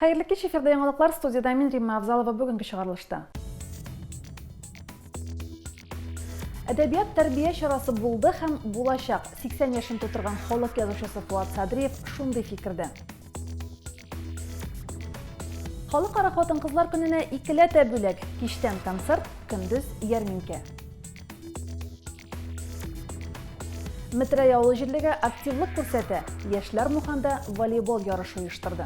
Хәерле кич, эфирда яңалыклар, студиядә мин Римма Авзалова бүгенге чыгарылышта. Әдәбият тәрбия чарасы булды һәм булачак. 80 яшен тутырган халык язучысы Фуат Садриев шундый фикердә. Халыкара хатын-кызлар көненә икеләтә бүләк. Кичтән концерт, көндез ярминкә. Метрәй авылы җирлеге активлык күрсәтә, яшьләр Муханда волейбол ярышы оештырды.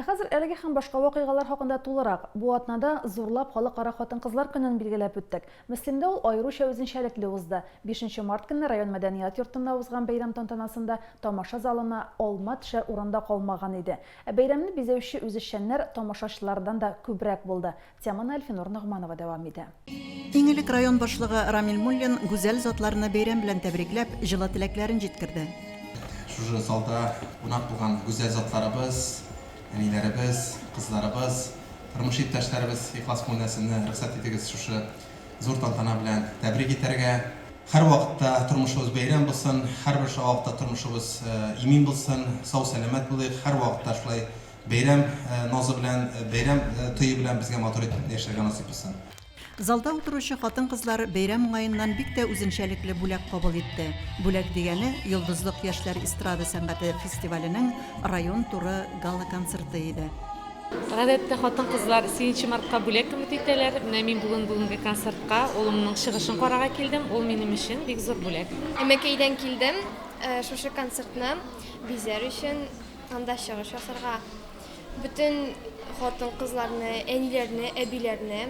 Ә хәзер әлеге һәм башка вакыйгалар хакында тулырак. Бу атнада зурлап Халыкара хатын-кызлар көнен билгеләп үттек. Мөслимдә ул аеруча үзенчәлекле узды. Бишенче март көнне район мәдәният йортында узган бәйрәм тантанасында тамаша залына алма төшәр урын да калмаган иде. Ә бәйрәмне бизәүче үзешчәннәр тамашачылардан да күбрәк булды. Теманы Әлфинур Ногманова дәвам итә. Иң элек район башлыгы Рамил Муллин гүзәл затларны бәйрәм белән тәбрикләп, җылы теләкләрен җиткерде. Шушы залда кунак булган гүзәл затларыбыз, әниләребез, кызларыбыз, тормыш иптәшләребез, ихлас күңелдән сезне рөхсәт итегез шушы зур тантана белән тәбрик итәргә. Һәрвакытта тормышыбыз бәйрәм булсын, һәрбер вакытта тормышыбыз имин булсын, сау-сәламәт булыйк, һәрвакытта шулай Бәйрәм назы белән, бәйрәм тое белән безгә матур итеп яшәргә насыйп булсын. Залда утыручы хатын-кызлар бәйрәм уңаеннан бик тә үзенчәлекле бүләк кабул итте. Бүләк дигәне, Йолдызлык яшьләр эстрада сәнгате фестиваленең район туры гала-концерты иде. Гадәттә хатын-кызлар сигезенче мартка бүләк өмет итәләр. Менә мин бүген бүгенге концертка улымның чыгышын карарга килдем. Ул минем өчен бик зур бүләк. Әмәкәйдән килдем, шушы концертны бизәр өчен. Анда чыгыш ясарга бөтен хатын-кызларны, әниләрне, әбиләрне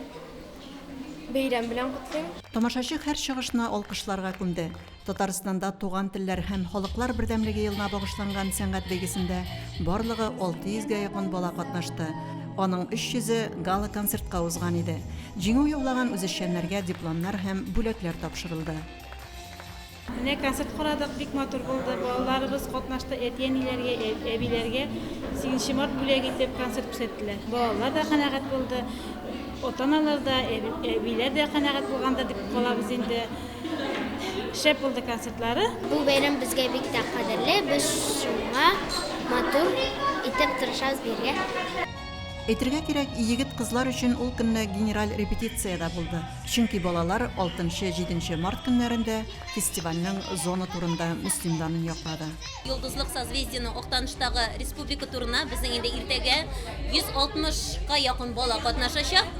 бәйрәм белән котлыйм. Тамашачы һәр чыгышны алкышларга күмде. Татарстанда Туган телләр һәм халыклар бердәмлеге елына багышланган сәнгать бәйгесендә барлыгы 600 гә якын бала катнашты. Аның 300 е гала-концертка узган иде. Җиңү яулаган үзешчәннәргә дипломнар һәм бүләкләр тапшырылды. Менә концерт карадык, бик матур булды. Балаларыбыз катнашты, әти-әниләргә, әбиләргә 8 март бүләк итеп концерт күрсәттеләр. Балалар да канәгать булды, ата-аналар да, әбиләр дә канәгать булгандыр дип калабыз инде. Шәп булды концертлары. Бу бәйрәм безгә бик тә кадерле, без шуңа матур итеп тырышабыз бирергә. Әйтергә кирәк, егет-кызлар өчен ул көнне генераль репетиция дә булды. Чөнки балалар алтынчы-җиденче март көннәрендә фестивальнең зона турында Мөслим данын яклады. Йолдызлык созвездиенең Актаныштагы республика турына безнең инде иртәгә 160 ка якын бала катнашачак.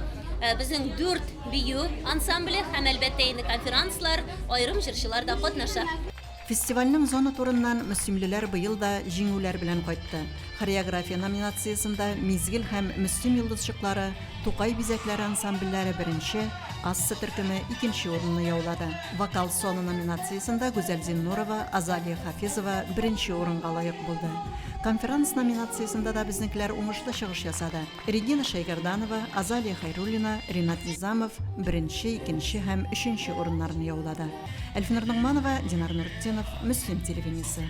Безнең дүрт бию ансамбле һәм, әлбәттә инде, конферанслар, аерым җырчылар да катнаша. Фестивальнең зона турыннан мөслимлеләр быел да җиңүләр белән кайтты. Хореография номинациясендә Мизгел һәм Мөслим йолдызчыклары, Тукай бизәкләре ансамбльләре беренче, Асса төркеме икенче урынны яулады. Вокал-соло номинациясендә Гүзәл Зиннурова, Азалия Хафизова беренче урынга лаек булды. Конферанс номинациясендә дә безнекеләр уңышлы чыгыш ясады. Регина Шәйгәрданова, Азалия Хәйруллина, Ринат Низамов беренче, икенче һәм өченче урыннарны яулады. Әлфинур Ногманова, Динар Нуртдинов, Мөслим телевидениесе.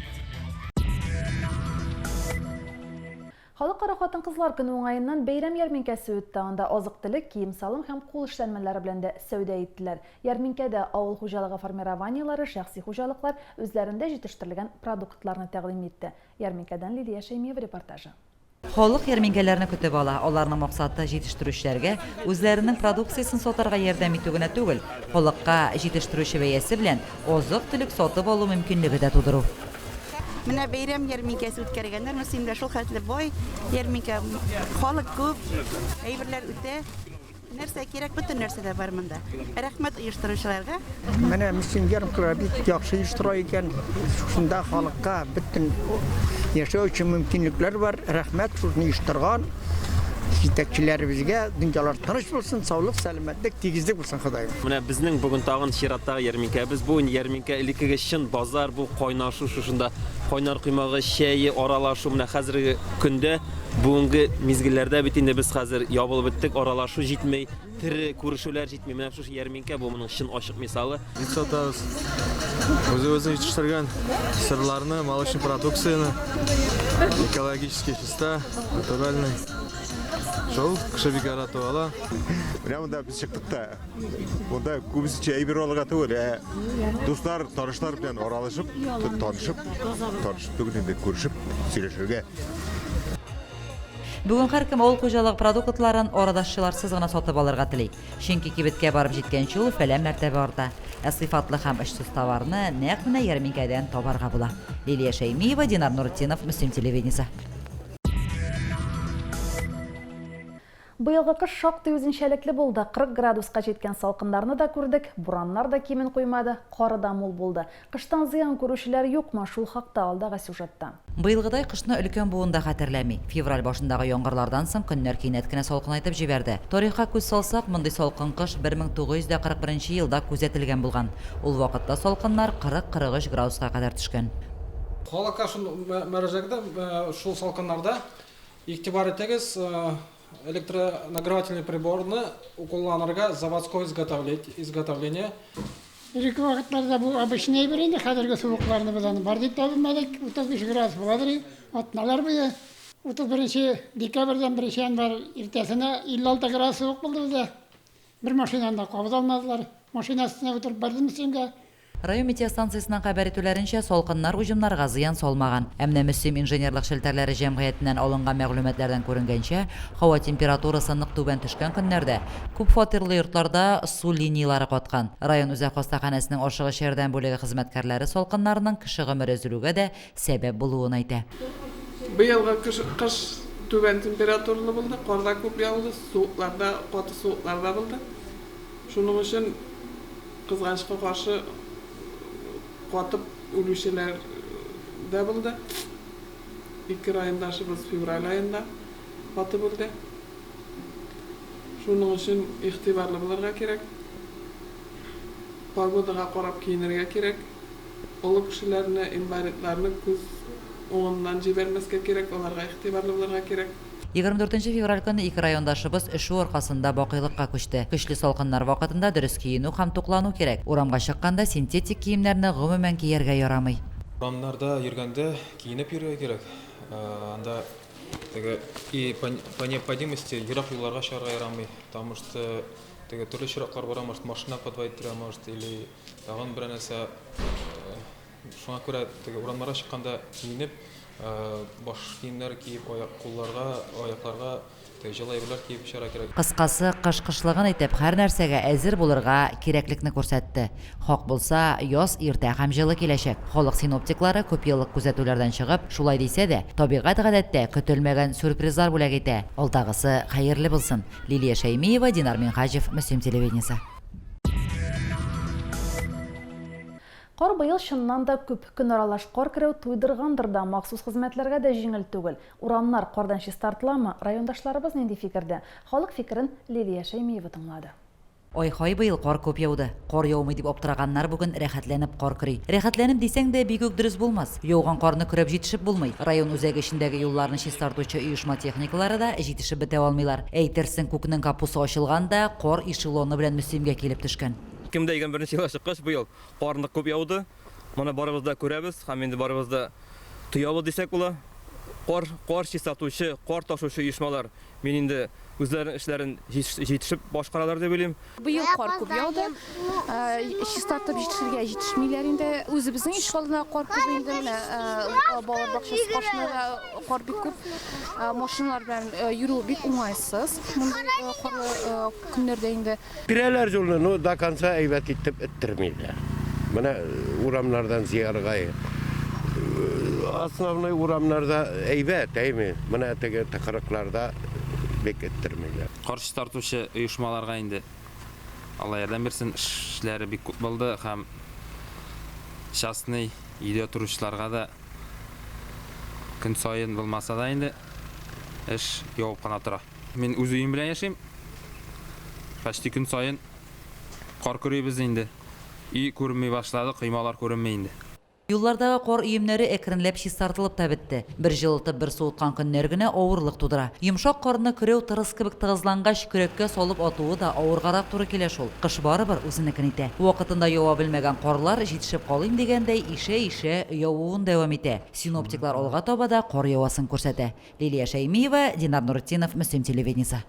Халыкара хатын-кызлар көне уңаеннан бәйрәм ярминкәсе үтте. Анда азык-төлек, кием-салым һәм кул эшләнмәләре белән дә сәүдә иттеләр. Ярминкәдә авыл хуҗалыгы формированиеләре, шәхси хуҗалыклар үзләрендә җитештерелгән продуктларны тәкъдим итте. Ярминкәдән Лилия Шәймиева репортажы. Халык ярминкәләрне көтеп ала. Аларның максаты җитештерүчеләргә үзләренең продукциясен сатарга ярдәм итү генә түгел, халыкка җитештерүче бәясе белән азык-төлек сатып алу мөмкинлеге дә тудыру. Менә бәйрәм ярминкәсе үткәргәннәр. Мөслимдә шул хәтле бай ярминкә. Халык күп, әйберләр үтә. Нәрсә кирәк, бөтен нәрсә дә бар монда. Рәхмәт оештыручыларга. Менә Мөслим ярмаркалары бик яхшы оештыра икән. Шушында халыкка бөтен яшәү өчен мөмкинлекләр бар. Рәхмәт шушыны оештырган җитәкчеләребезгә. Дөньялар тыныч булсын, саулык, сәламәтлек, тигезлек булсын, Ходаем. Менә безнең бүген тагын чираттагы ярминкәбез. Бу инде ярминкә элеккеге чын базар, бу кайнашу шушында кайнар коймагы, чәе, аралашу. Менә хәзерге көндә Бүгенге мизгелләрдә бит инде без хәзер ябылып беттек, аралашу җитми, тере күрешүләр җитми. Менә шушы ярминкә бу моның чын ачык мисалы. Ит сатабыз. Үзебезнең җитештергән сырларны, молочный продукцияне, экологически чиста, натуральный. Шул, кеше бик яратып ала. Менә монда без чыктык та, монда күбесенчә әйбер алырга түгел, ә дуслар, танышлар белән аралашып, танышып, танышып түгел инде, күрешеп, сөйләшергә. Бүген һәркем авыл хуҗалыгы продуктларын арадашчыларсыз гына сатып алырга тели. Чөнки кибеткә барып җиткәнче ул фәлән мәртәбә арта. Ә сыйфатлы һәм очсыз товарны нәкъ менә ярминкәдән табарга була. Лилия Шәймиева, Динар Нуретдинов, Мөслим телевидениесе. Быелгы кыш шактый үзенчәлекле булды. 40 градуска җиткән салкыннарны да күрдек, бураннар да кимен куймады, кары да мул булды. Кыштан зыян күрүчеләр юкмы, шул хакта алдагы сюжетта. Быелгыдай кышны өлкән буын да хәтерләми. Февраль башындагы яңгырлардан соң көннәр кинәт кенә салкынайтып җибәрде. Тарихка күз салсак, мондый салкын кыш 1941 елда күзәтелгән булган. Ул вакытта салкыннар 40-43 градуска кадәр төшкән. Халыкка шул мөрәҗәгать итәм, шул салкыннарда игътибар итегез, электронагревательный приборны кулланырга заводской изготовление. Элекке вакытларда бу обычный әйбер инде, хәзерге суыкларны без аны бар дип тә белмәдек, 35 градус буладыр, атналар буе. 31 декабрьдән 1 январь иртәсенә 56 градус суык булды бездә. Бер машинаны да кабыза алмадылар. Машина өстенә утырып бардым Мөслимгә. Район метеостанциясеннән хәбәр итүләренчә, салкыннар уҗымнарга зыян салмаган. Ә менә Мөслим инженерлык челтәрләре җәмгыятеннән алынган мәгълүматлардан күренгәнчә, һава температурасы нык түбән төшкән көннәрдә күпфатирлы йортларда су линияләре каткан. Район үзәк хастаханәсенең ашыгыч ярдәм бүлеге хезмәткәрләре салкыннарның кеше гомере өзелүгә дә сәбәп булуын әйтә. Быелгы кыш кыш түбән температуралы булды, кар да күп яуды, суыклар да, каты суыклар да булды. Шуның өчен, кызганычка каршы, катып үлүчеләр дә булды. Ике райондашыбыз февраль аенда катып үлде. Шуның өчен игътибарлы булырга кирәк. Погодага карап киенергә кирәк. Олы кешеләрне, инвалидларны күз уңыннан җибәрмәскә кирәк, аларга игътибарлы булырга кирәк. 24 февраль көнне ике райондашыбыз өшү аркасында бакыйлыкка күчте. Көчле салкыннар вакытында дөрес киенү һәм туклану кирәк. Урамга чыкканда синтетик киемнәрне гомумән кияргә ярамый. Урамнарда йөргәндә киенеп йөрергә кирәк. Анда теге и по необходимости ерак юлларга чыгарга ярамый, потому что теге төрле очраклар бара, может машина подводить итәргә может или Тагын берәр нәрсә, шуңа күрә теге урамнарга чыкканда киенеп, баш киемнәр киеп, аяк кулларга, аякларга теге җылы әйберләр киеп чыгарга кирәк. Кыскасы, кыш кышлыгын итеп, һәрнәрсәгә әзер булырга кирәклекне күрсәтте. Хак булса, яз иртә һәм җылы киләчәк. Халык синоптиклары күпьеллык күзәтүләрдән чыгып, шулай дисә дә, табигать гадәттә көтелмәгән сюрпризлар бүләк итә. Алдагысы хәерле булсын. Лилия Шәймиева, Динар Минһаҗев, Мөслим телевидениесе. Кар быел чыннан да күп. Көн аралаш кар керү туйдыргандыр да, махсус хезмәтләргә дә җиңел түгел. Урамнар кардан чистартыламы? Райондашларыбыз нинди фикердә? Халык фикерен Лилия Шәймиева тыңлады. Ай-һай быел кар күп яуды. Кар яумый дип аптыраганнар бүген рәхәтләнеп кар көри. Рәхәтләнеп дисәң дә, бик үк дөрес булмас. Яуган карны көрәп җитешеп булмый. Район үзәге эчендәге юлларны чистартучы оешма техникалары да җитешеп бетә алмыйлар. Әйтерсең, күкнең капусы ачылган да, кар эшелоны белән Мөслимгә килеп төшкән. 2021 елга чыккач, быел кар нык күп яуды. Моны барыбыз да күрәбез һәм инде барыбыз да тоябыз дисәк була. Кар, кар чистартучы, кар ташучы оешмалар, мин инде үзләренең эшләрен җитешеп башкаралар дип уйлыйм. Быел кар күп яуды. Чистартып җитешергә җитешмиләр инде. Үзебезнең ишегалдында кар күп инде. Менә балалар бакчасы каршында да кар бик күп. Машиналар белән йөрү бик уңайсыз мондый карлы көннәрдә инде. Керәләр юлны, но до конца әйбәт итеп эттермиләр. Менә урамнардан җыярга основной урамнарда әйбәт, әйме. Менә теге тыкрыкларда бик эттермиләр. Кар чистартучы оешмаларга инде Алла ярдәм бирсен, эшләре бик күп булды һәм частный өйдә торучыларга да көн саен булмаса да инде эш явып кына тора. Мин үз өем белән яшим. Почти көн саен кар көрибез инде. Өй күренми башлады, коймалар күренми инде. Юллардагы кар өемнәре әкренләп чистартылып та бетте. Бер җылытып, бер суыткан көннәр генә авырлык тудыра. Йомшак карны көрәү тырыс кебек тыгызлангач, көрәккә салып атуы да авыргарак туры килә шул. Кыш барыбер үзенекен итә. Вакытында ява белмәгән карлар, җитешеп калыйм дигәндәй, ишә-ишә явуын дәвам итә. Синоптиклар алга таба да кар явасын күрсәтә. Лилия Шәймиева, Динар Нуретдинов, Мөслим телевидениесе.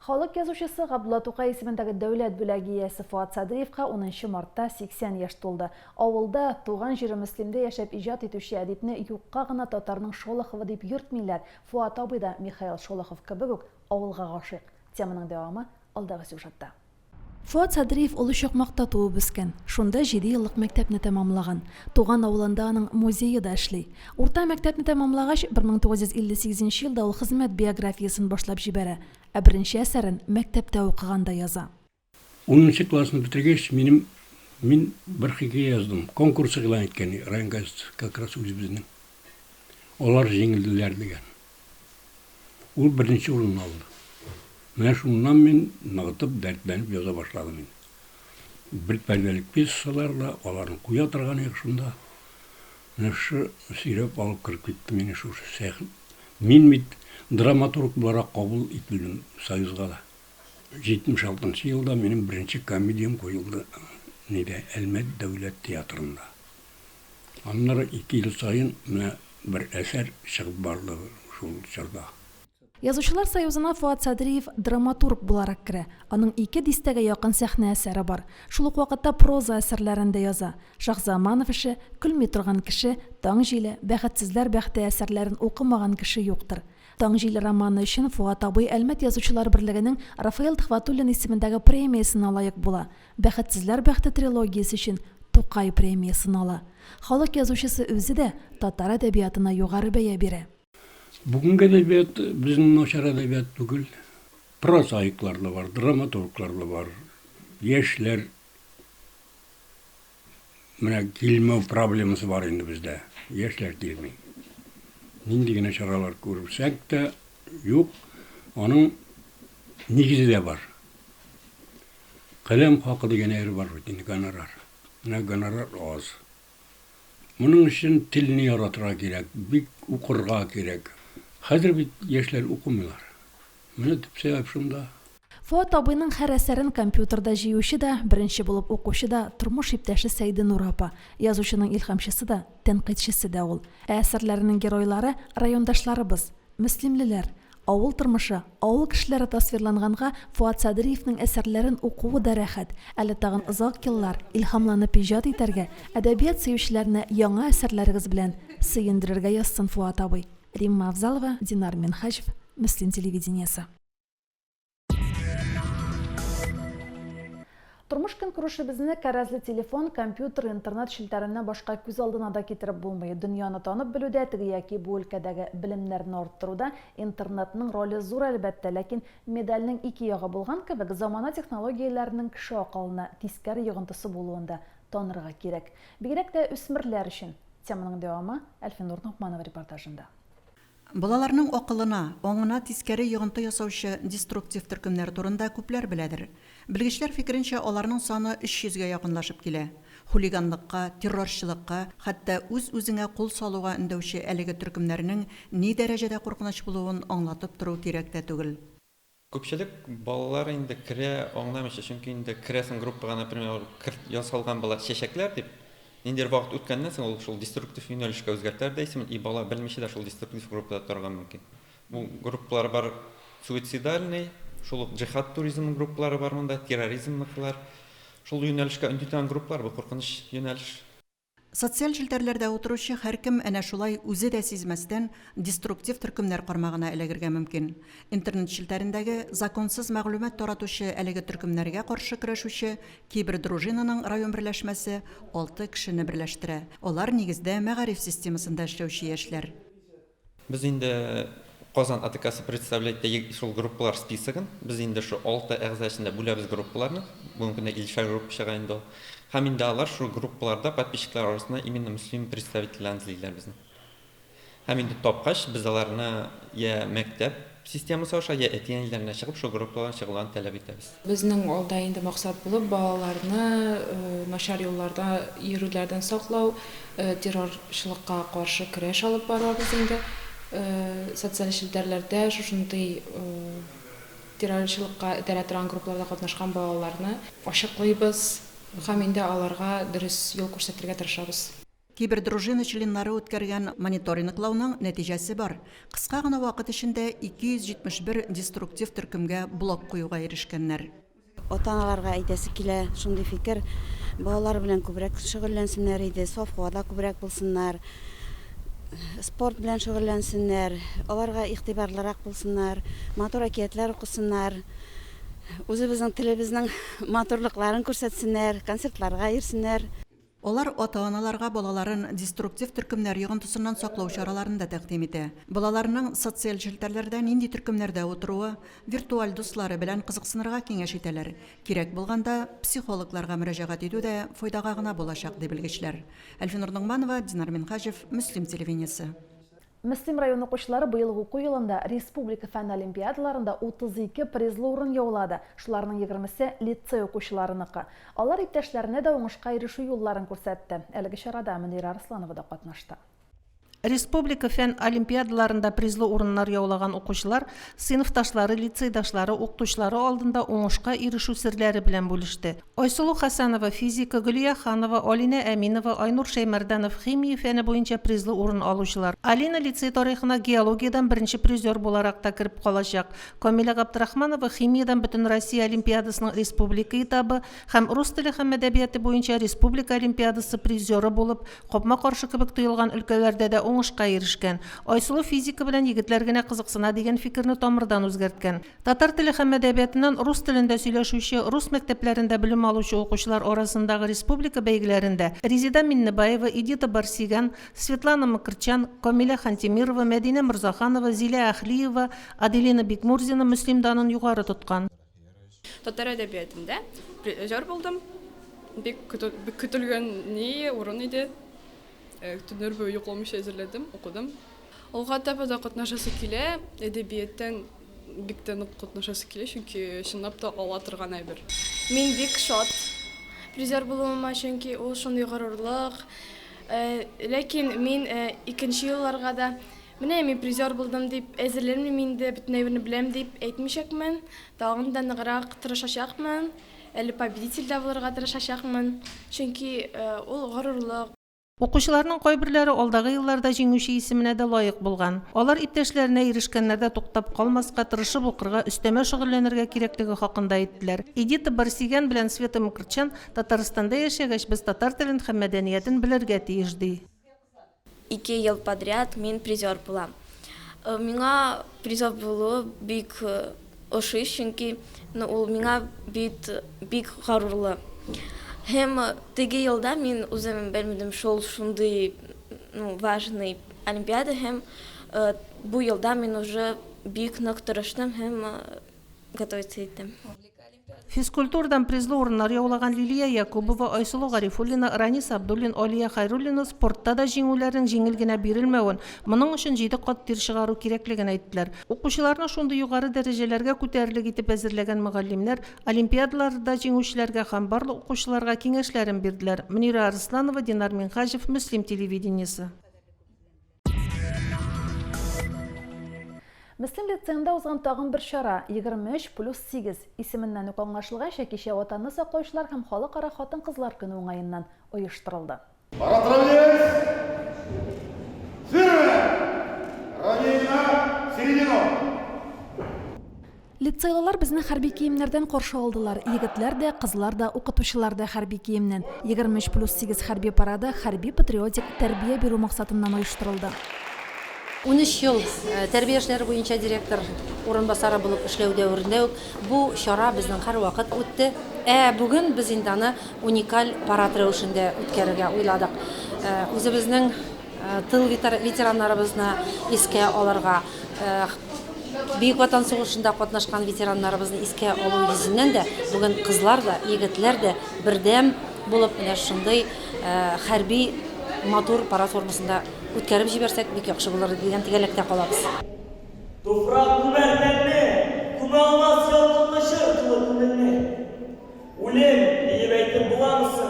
Халык язучысы Габдулла Тукай исемендәге дәүләт бүләге иясе Фоат Садриевка унынчы мартта 80 яшь тулды. Авылда, туган җире Мөслимдә яшәп иҗат итүче әдипне юкка гына татарның Шолоховы дип йөртмиләр. Фоат абый да Михаил Шолохов кебек үк авылга гашыйк. Теманың дәвамы алдагы сюжетта. Фоат Садриев Олы Чакмакта туып үскән, шунда җидееллык мәктәпне тәмамлаган. Туган авылында аның музее да эшли. Урта мәктәпне тәмамлагач, 1958 нче елда ул хезмәт биографиясен башлап җибәрә, ә беренче әсәрен мәктәптә укыганда яза. Унынчы классны бетергәч, минем мин бер хикәя яздым. Конкурс игълан иткән район газетасы, как раз үзебезнең. Алар җиңелделәр дигән. Ул беренче урынны алды. Менә шуннан мин ныгытып, дәртләнеп яза башладым инде. Бер пәрдәлек пьесалар да, аларны куя торган идек шунда. Менә шушы сөйрәп алып кереп китте мине шушы сәхн. Мин бит драматург буларак кабул ителдем Союзга да. 76 нчы елда минем беренче комедиям куелды нидә, Әлмәт дәүләт театрында. Аннары ике ел саен менә бер әсәр чыгып барды шул чорда. Язучылар союзына Фоат Садриев драматург буларак керә. Аның ике дистәгә якын сәхнә әсәре бар. Шул ук вакытта проза әсәрләрен дә яза. Шаһзаманов эше, Көлми торган кеше, Таң җиле, Бәхетсезләр бәхте әсәрләрен укымаган кеше юктыр. Таң җиле романы өчен Фоат абый Әлмәт язучылар берлегенең Рафаэль Төхвәтуллин исемендәге премиясенә лаек була. Бәхетсезләр бәхте трилогиясе өчен Тукай премиясен ала. Халык язучысы үзе дә татар әдәбиятына югары бәя бирә. Бүгенге әдәбият безнең начар әдәбият түгел. Прозаиклар да бар, драматурглар да бар. Яшьләр менә килмәү проблемасы бар инде бездә. Яшьләр килми. Нинди генә чаралар күрсәк тә, юк. Аның нигезе дә бар. Каләм хакы дигән әйбер бар бит инде, гонорар. Менә гонорар аз. Моның өчен телне яратырга кирәк, бик укырга кирәк. Хәзер бит яшьләр укымыйлар. Менә төп сәбәп шунда. Фоат абыйның һәр әсәрен компьютерда җыючы да, беренче булып укучы да, тормыш иптәше Сәйденур апа. Язучының илһамчысы да, тәнкыйтьчесе дә ул. Ә әсәрләренең геройлары, райондашларыбыз. Мөслимлеләр. Авыл тормышы, авыл кешеләре тасвирланганга Фоат Садриевның әсәрләрен укуы да рәхәт. Әле тагын озак еллар илһамланып иҗат итәргә, әдәбият сөючеләрне яңа әсәрләрегез белән сөендерергә язсын Фоат абый. Римма Авзалова, Динар Минһаҗев, Мөслим телевидениесе. Тормыш-көнкүрешебезне кәрәзле телефон, компьютер, интернет челтәреннән башка күз алдына да китереп булмый. Дөньяны танып белүдә, теге яки бу өлкәдәге белемнәрне арттыруда интернетның роле зур, әлбәттә. Ләкин медальнең ике ягы булган кебек, замана технологияләренең кеше акылына тискәре йогынтысы булуын да танырга кирәк. Бигрәк тә үсмерләр өчен. Теманың дәвамы Әлфинур Ногманова репортажында. Балаларның акылына, аңына тискәре йогынты ясаучы деструктив төркемнәр турында күпләр беләдер. Белгечләр фикеренчә, аларның саны 300 гә якынлашып килә. Хулиганлыкка, террорчылыкка, хәтта үз-үзеңә кул салуга өндәүче әлеге төркемнәрнең ни дәрәҗәдә куркыныч булуын аңлатып тору кирәк тә түгел. Күпчелек балалар инде керә аңламыйча, чөнки инде керәсең группага, например, керт ясалган була чәчәкләр дип, ниндидер вакыт үткәннән соң ул шул деструктив юнәлешкә үзгәртәләр дә исемен, и бала белмичә дә шул деструктив группада торырга мөмкин. Бу группалар бар суицидальный, шул ук джихад туризмы группалары бар монда, терроризмныкылар. Шул юнәлешкә өнди торган группалар, бу куркыныч юнәлеш. Социаль челтәрләрдә утыручы һәркем әнә шулай үзе дә сизмәстән деструктив төркемнәр кармагына эләгергә мөмкин. Интернет челтәрендәге законсыз мәгълүмат таратучы әлеге төркемнәргә каршы көрәшүче кибердружинаның район берләшмәсе алты кешене берләштерә. Алар, нигездә, мәгариф системасында эшләүче яшьләр. Без инде Казан АТКсы представлять итә шул группалар списогын. Без инде шу алты әгъза эчендә бүләбез группаларны. Бүгенге көндә 50 шәр группа чыга инде ул. Һәм инде алар шул группаларда подписчиклар арасында именно мөслим представительләрен эзлиләр безнең. Һәм инде тапкач, без аларны я мәктәп системасы аша, я әти-әниләренә чыгып, шул группалардан чыгуларын таләп итәбез. Безнең алда инде максат булып балаларны начар юлларда йөрүләрдән саклау, террорчылыкка каршы көрәш алып барабыз инде. Социаль челтәрләрдә шушындый террорчылыкка этәрә торган группаларда катнашкан балаларны ачыклыйбыз һәм инде аларга дөрес юл күрсәтергә тырышабыз. Кибердружина членнары үткәргән мониторинглауның нәтиҗәсе бар, кыска гына вакыт эчендә 271 деструктив төркемгә блок куюга ирешкәннәр. Ата-аналарга әйтәсе килә шундый фикер, балалар белән күбрәк шөгыльләнсеннәр иде, саф һавада күбрәк булсыннар, спорт белән шөгыльләнсеннәр, аларга игътибарлырак булсыннар, матур әкиятләр укысыннар, үзебезнең телебезнең матурлыкларын күрсәтсеннәр, концертларга йөрсеннәр. Алар ата-аналарга балаларын деструктив төркемнәр йогынтысыннан саклау чараларын да тәкъдим итә. Балаларның социаль челтәрләрдә нинди төркемнәрдә утыруы, виртуаль дуслары белән кызыксынырга киңәш итәләр. Кирәк булганда, психологларга мөрәҗәгать итү дә файдага гына булачак, ди белгечләр. Әлфинур Ногманова, Динар Минһаҗев, Мөслим телевидениесе. Мөслим районы укучылары быелгы уку елында республика фән олимпиадаларында 32 призлы урын яулады, шуларның егермесе, лицей укучыларыныкы. Алар иптәшләренә дә уңышка ирешү юлларын күрсәтте. Әлеге чарада Мөнирә Арсланова да катнашты. Республика фән олимпиадаларында призлы урыннар яулаган укучылар сыйныфташлары, лицейдашлары, укытучылары алдында уңышка ирешү серләре белән бүлеште. Айсылу Хәсәнова, физика, Гөлия Ханова, Алинә Әминова, Айнур Шәймәрданов, химия фәне буенча призлы урын алучылар. Алина лицей тарихына геологиядән беренче призер буларак та кереп калачак. Камилә Габдрахманова химиядән Бөтенроссия олимпиадасының республика этабы һәм рус теле һәм әдәбияты буенча республика олимпиадасы призеры булып, капма-каршы кебек тоелган өлкәләрдә дә уңышка ирешкән. Айсылу физика белән егетләр генә кызыксына дигән фикерне тамырдан үзгәрткән. Татар теле һәм әдәбиятыннан рус телендә сөйләшүче, рус мәктәпләрендә белем алучы укучылар арасындагы республика бәйгеләрендә Резеда Миннебаева, Эдита Барсигян, Светлана Мкртчян, Камилә Хантимирова, Мәдинә Морзаханова, Зилә Әһлиева, Аделина Бикмурзина Мөслим данын югары тоткан. Татар әдәбиятында призер булдым. Бик көтелгән ни урын иде. Төннәр буе йокламыйча әзерләдем, укыдым. Алга таба да катнашасы килә, әдәбияттан бик тә нык катнашасы килә, чөнки чынлап та ала торган әйбер. Мин бик шат призер булуыма, чөнки ул шундый горурлык. Ләкин мин икенче елларга да, менә мин призер булдым дип әзерләнмим инде, бөтен әйберне беләм дип әйтмичәкмен. Тагын да ныграк тырышачакмын, әле победитель дә булырга тырышачакмын, чөнки ул горурлык. Укучыларның кайберләре алдагы елларда җиңүче исеменә дә лаек булган. Алар иптәшләренә ирешкәннәрдә туктап калмаска, тырышып укырга, өстәмә шөгыльләнергә кирәклеге хакында әйттеләр. Эдита Барсегян белән Света Мкртчян Татарстанда яшәгәч, без татар телен һәм мәдәниятен белергә тиеш, ди. Ике ел подряд мин призер булам. Миңа призер булу бик ошый, чөнки ну ул миңа бит бик горурлы. Һәм теге елда мин үзем белмәдем шул шундый ну важный олимпиада һәм бу елда мин уже бик нык тырыштым һәм готовиться иттем. Физкультурадан призлы урыннар яулаган Лилия Якубова, Айсылу Гарифуллина, Ранис Абдуллин, Алия Хәйруллина спортта да җиңүләрнең җиңел генә бирелмәвен, моның өчен җиде кат тир чыгару кирәклеген әйттеләр. Укучыларны шундый югары дәрәҗәләргә күтәрерлек итеп әзерләгән мөгаллимнәр олимпиадаларда җиңүчеләргә һәм барлык укучыларга киңәшләрен бирделәр. Мөнирә Арысланова, Динар Минһаҗев, Мөслим телевидениесе. Мөслим лицеенда узган тагын бер чара, 23 плюс 8 исеменнән үк аңлашылганча, кичә Ватанны саклаучылар һәм Халыкара хатын-кызлар көне уңаеннан оештырылды. Парад равняйсь! Смирно! Равняйсь на середину! Лицейлылар безне хәрби киемнәрдән каршы алдылар. Егетләр дә, кызлар да, укытучылар да хәрби киемнән. 23 плюс 8 хәрби парады хәрби-патриотик тәрбия бирү максатыннан оештырылды. 13 ел тәрбия эшләре буенча директор урынбасары булып эшләү дәверендә үк бу чара безнең һәрвакыт үтте. Ә бүген без инде аны уникаль парад рәвешендә үткәрергә уйладык. Үзебезнең тыл ветераннарыбызны искә алырга, Бөек Ватан сугышында катнашкан ветераннарыбызны искә алу йөзеннән дә бүген кызлар да, егетләр дә бердәм булып менә шундый хәрби матур парад формасында үткәреп җибәрсәк, бик яхшы булыр иде дигән теләктә калабыз. Туфрак күмәр тәнне, күмә алмас ялкынлы җыр тулы күңелне. Үлем, диеп әйтеп буламы соң,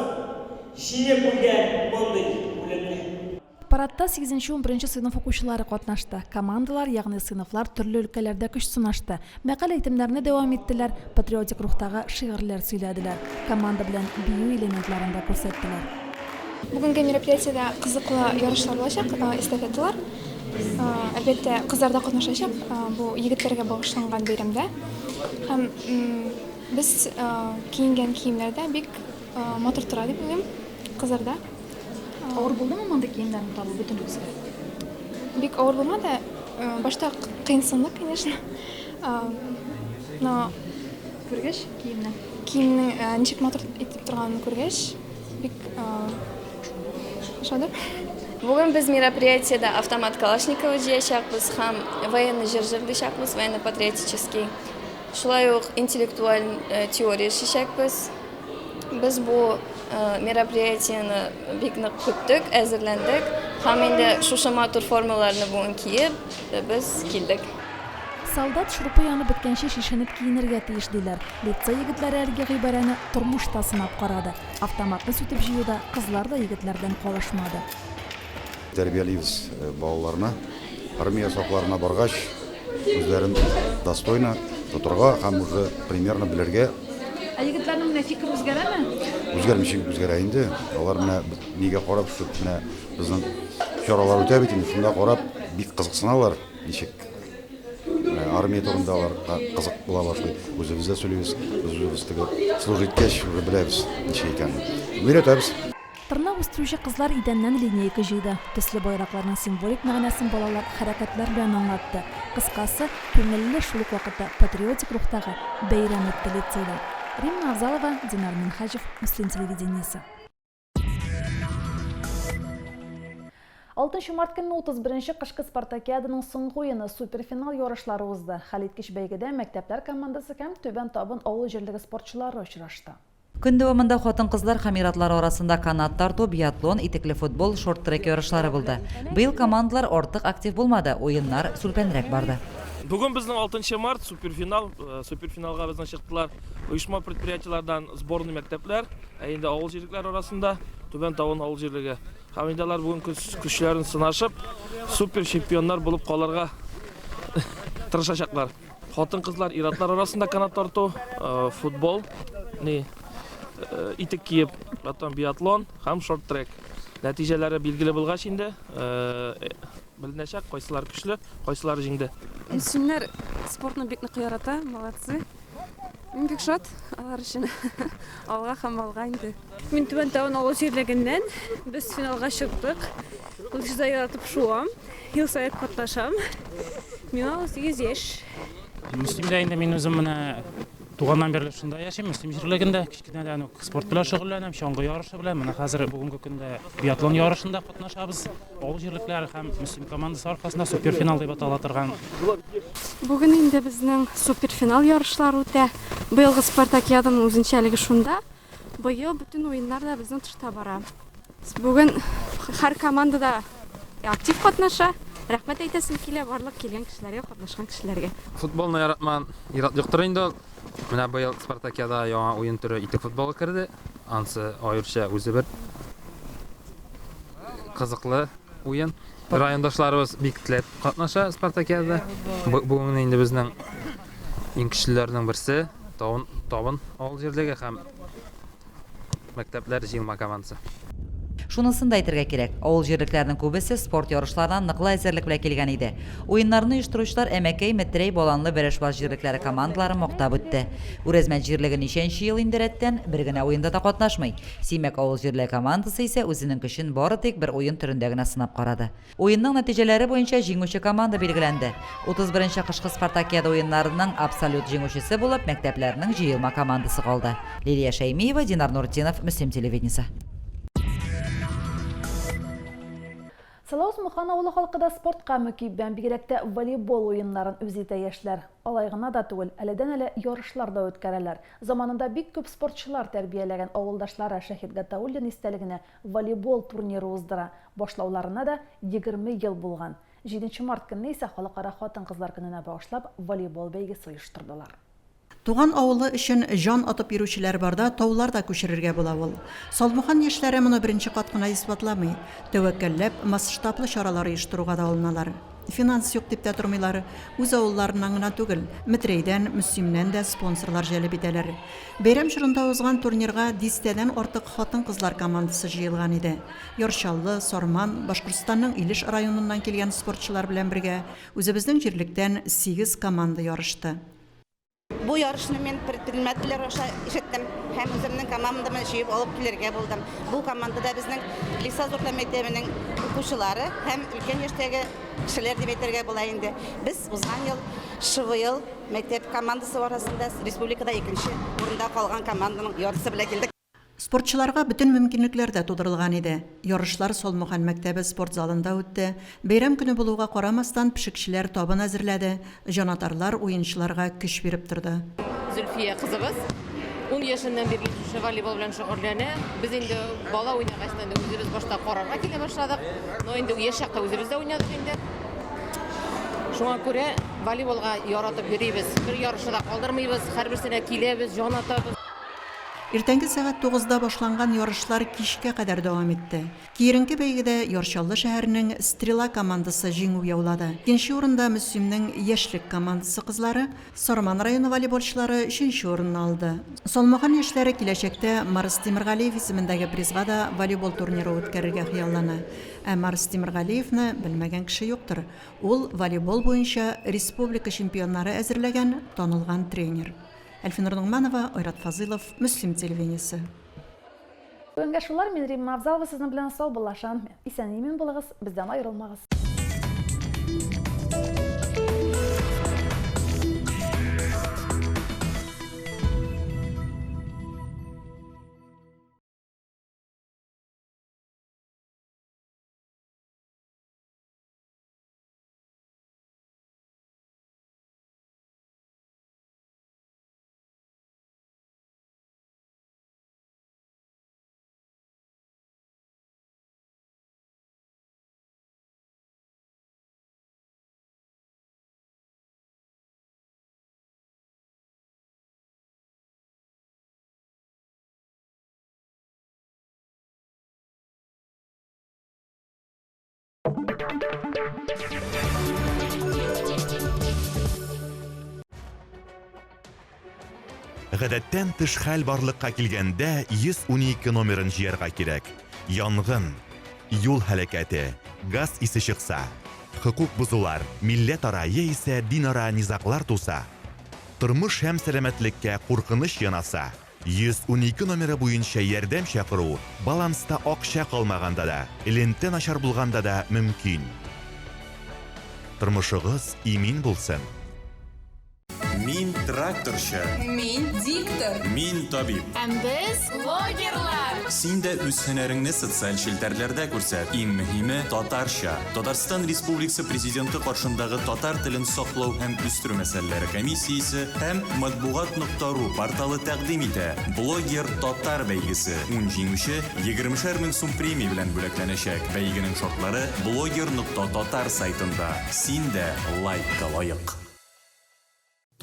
җиңеп үлгән мондый үлемне? Парадта сигезенче-унберенче сыйныф укучылары катнашты. Командалар, ягъни сыйныфлар төрле өлкәләрдә көч сынашты. Мәкаль-әйтемнәрне дәвам иттеләр, патриотик рухтагы шигырьләр сөйләделәр, команда белән бию элементларын да күрсәттеләр. Бүгенге мероприятиедә кызыклы ярышлар булачак, эстафеталар. Әлбәттә, кызлар да катнашачак бу егетләргә багышланган бәйрәмдә. Һәм без киенгән киемнәр дә бик матур тора дип уйлыйм, кызлар да. Авыр булдымы мондый киемнәрне табу бөтенегезгә? Бик авыр булмады. Башта кыенсындык, конечно. Но күргәч киемне, киемнең ничек матур итеп торганын күргәч, бик ошады. Бүген без мероприятиедә автомат Калашникова җыячакбыз һәм военный җыр җырлыйчакбыз, военно-патриотический. Шулай ук интеллектуаль теория эшличәкбез. Без бу мероприятиене бик нык көттек, әзерләндек һәм инде шушы матур формаларны бүген киеп, без килдек. Солдат шурпы янып беткәнче чишенеп киенергә тиеш, диләр. Лицей егетләре әлеге гыйбарәне тормышта сынап карады. Автоматны сүтеп җыюда кызлар да егетләрдән калышмады. Тәрбиялибез балаларны. Армия сафларына баргач, үзләрен достойно тотырга һәм уже примерно белергә. Ә егетләрнең менә фикере үзгәрәме? Үзгәрмичә үзгәрә инде. Алар менә нигә карап, шул менә безнең чаралар үтә бит инде, шунда карап бик кызыксыналар, ничек менә армия турында аларга кызык була башлый. Үзебез дә сөйлибез, без үзебез теге служить иткәч, уже беләбез ничек икәнен. Өйрәтәбез. Тырнак үстерүче кызлар идәннән линейка җыйды. Төсле байракларның символик мәгънәсен балалар хәрәкәтләр белән аңлатты. Кыскасы, күңелле, шул ук вакытта патриотик рухтагы бәйрәм үтте лицейда. Римма Авзалова, Динар Минһаҗев, Мөслим телевидениесе. Алтынчы март көнне 31 нче кышкы спартакиаданың соңгы уены, суперфинал ярышлары узды. Хәлиткеч бәйгедә мәктәпләр командасы һәм Түбән Табын авыл җирлеге спортчылары очрашты. Көн дәвамында хатын-кызлар һәм ир-атлар арасында канат тарту, биатлон, итекле футбол, шорт-трек ярышлары булды. Быел командалар артык актив булмады, уеннар сүлпәнрәк барды. Бүген безнең алтынчы март, суперфинал. Суперфиналга безнең чыктылар оешма-предприятиеләрдән сборный мәктәпләр, ә инде авыл җирлекләре арасында Түбән Табын авыл җирлеге. Һәм инде алар бүген көчләрен сынашып, супер чемпионнар булып калырга тырышачаклар. Хатын-кызлар, ир-атлар арасында канат тарту, футбол, ни, итек киеп, потом биатлон һәм шорт-трек. Нәтиҗәләре билгеле булгач инде, беленәчәк, кайсылары көчле, кайсылары җиңде. Мөслимнәр спортны бик нык ярата, молодцы. Мин бик шат алар өчен. Алга һәм алга инде. Мин Түбән Табын авыл җирлегеннән. Без финалга чыктык. Лыжада яратып шуам. Ел саен катнашам. Миңа 18 яшь. Мөслимдә инде мин үзем менә туганнан бирле шунда яшим, Мөслим җирлегендә. Кечкенәдән үк спорт белән шөгыльләнәм, чаңгы ярышы белән. Менә хәзер бүгенге көндә биатлон ярышында катнашабыз. Авыл җирлекләре һәм Мөслим командасы аркасында суперфинал дип атала торган. Бүген инде безнең суперфинал ярышлары үтә. Быелгы спартакиаданың үзенчәлеге шунда, быел бөтен уеннар да безнең тышта бара. Бүген һәр команда да актив катнаша. Рәхмәт әйтәсем килә барлык килгән кешеләргә, катнашкан кешеләргә. Футболны яратмаган ир-ат юктыр инде ул. Менә быел спартакиадага яңа уен төре итек футболы керде. Ансы аеруча үзе бер кызыклы уен. Райондашларыбыз бик теләп катнаша спартакиадада. Бүген инде безнең иң көчлеләрнең берсе Табын, Табын авыл җирлеге һәм мәктәпләр җыелма командасы. Шунысын да әйтергә кирәк, авыл җирлекләренең күбесе спорт ярышларына ныклы әзерлек белән килгән иде. Уеннарны оештыручылар Әмәкәй, Метрәй, Баланлы, Бәрәшбаш җирлекләре командаларын мактап үтте. Үрәзмәт җирлеге ничәнче ел инде рәттән бер генә уенда да катнашмый. Симәк авыл җирлеге командасы исә үзенең көчен бары тик бер уен төрендә генә сынап карады. Уенның нәтиҗәләре буенча җиңүче команда билгеләнде. 31 нче кышкы Спартакиада уеннарының абсолют җиңүчесе булып мәктәпләрнең җыелма командасы калды. Лилия Шәймиева, Динар Нуртдинов, Мөслим телевидениесе. Салавыз Мухан авылы халкы да спортка мөкиббән, бигрәк тә волейбол уеннарын үз итә яшьләр. Алай гына да түгел, әледән-әле ярышлар да үткәрәләр. Заманында бик күп спортчылар тәрбияләгән авылдашлары Шәһит Гатауллин истәлегенә волейбол турниры уздыра. Башлауларына да 20 ел булган. Җиденче март көнне исә Халыкара хатын-кызлар көненә багышлап волейбол бәйгесе оештырдылар. Туган авылы өчен җан атып йөрүчеләр барда таулар да күчерергә була ул. Салмухан яшьләре моны беренче кат кына исбатламый. Тәвәккәлләп, масштаблы чаралар оештыруга да алыналар. Финанс юк дип тә тормыйлар. Үз авылларыннан гына түгел, Метрәйдән, Мөслимнән дә спонсорлар җәлеп итәләр. Бәйрәм чорында узган турнирга дистәдән артык хатын-кызлар командасы җыелган иде. Яр Чаллы, Сарман, Башкортстанның Илеш районыннан килгән спортчылар белән бергә үзебезнең җирлектән сигез команда ярышты. Бу ярышны мин предпринимательләр аша ишеттем һәм үземнең командамны җыеп алып килергә булдым. Бу командада безнең Лисаз урта мәктәбенең укучылары һәм өлкән яшьтәге кешеләр дип әйтергә була инде. Без узган ел ШВЛ мәктәп командасы арасында республикада икенче урында калган команданың яртысы белән килдек. Спортчыларга бөтен мөмкинлекләр дә тудырылган иде. Ярышлар Салмухан мәктәбе спорт залында үтте. Бәйрәм көне булуга карамастан, пешекчеләр табын әзерләде, җанатарлар уенчыларга көч биреп торды. Зөлфия кызыбыз ун яшеннән бирле шушы волейбол белән шөгыльләнә. Без инде бала уйнагач та инде үзебез башта карарга килә башладык. Но инде яшь чакта үзебез дә уйнадык инде. Шуңа күрә волейболга яратып йөрибез. Бер ярышны да калдырмыйбыз, һәрберсенә киләбез, җан атабыз. Иртәнге сәгать тугызда башланган ярышлар кичкә кадәр дәвам итте. Киеренке бәйгедә Яр Чаллы шәһәренең Стрела командасы җиңү яулады. Икенче урында Мөслимнең Яшьлек командасы кызлары, Сарман районы волейболчылары өченче урынны алды. Салмаган яшьләре киләчәктә Марс Тимергалиев исемендәге призга да волейбол турниры үткәрергә хыяллана. Ә Марс Тимергалиевны белмәгән кеше юктыр. Ул, волейбол буенча республика чемпионнары әзерләгән танылган тренер. Әлфинур Ногманова, Айрат Фазылов, Мөслим телевидениесе. Бүгенгә шулар, мин Римма Авзалова сезнең белән саубуллашам. Исән-имин булыгыз, бездән аерылмагыз. Гадәттән тыш хәл барлыкка килгәндә 112 номерын җыярга кирәк. Янгын, юл һәлакәте, газ исе чыкса, хокук бозулар, милләтара яисә динара низаглар туса, тормыш һәм сәламәтлеккә куркыныч янаса, 112 номеры буенча ярдәм чакыру баланста акча калмаганда да, элемтә начар булганда да мөмкин. Тормышыгыз имин булсын! Мин тракторчы. Мин диктор. Мин табиб. Һәм без блогерлар. Син дә үз һөнәреңне социаль челтәрләрдә күрсәт. Иң мөһиме, татарча. Татарстан Республикасы Президенты каршындагы татар телен саклау һәм үстерү мәсьәләләре комиссиясе һәм Матбугат нокта ру порталы тәкъдим итә Блогер татар бәйгесе. Ун җиңүче егермешәр мең сум премия белән бүләкләнәчәк. Бәйгенең шартлары блогер нокта татар сайтында. Син дә лайкка лаек!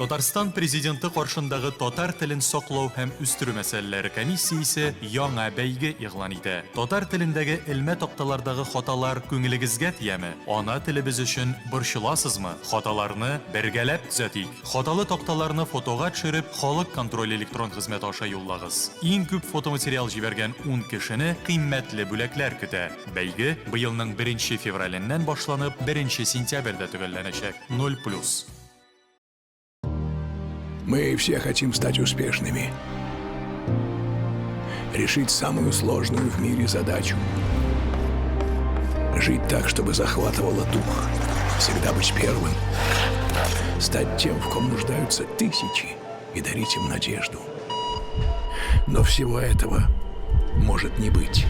Татарстан Президенты каршындагы татар телен саклау һәм үстерү мәсьәләләре комиссиясе яңа бәйге игълан итә. Татар телендәге элмә такталардагы хаталар күңелегезгә тияме? Ана телебез өчен борчыласызмы? Хаталарны бергәләп төзәтик! Хаталы такталарны фотога төшереп, Халык контроле электрон хезмәте аша юллагыз. Иң күп фотоматериал җибәргән ун кешене кыйммәтле бүләкләр көтә. Бәйге быелның беренче февраленнән башланып, беренче сентябрьдә төгәлләнәчәк. Ноль плюс. Мы все хотим стать успешными. Решить самую сложную в мире задачу. Жить так, чтобы захватывало дух. Всегда быть первым. Стать тем, в ком нуждаются тысячи, и дарить им надежду. Но всего этого может не быть.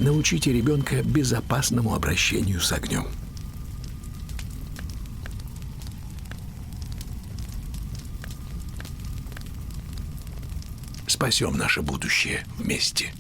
Научите ребенка безопасному обращению с огнем. Спасем наше будущее вместе.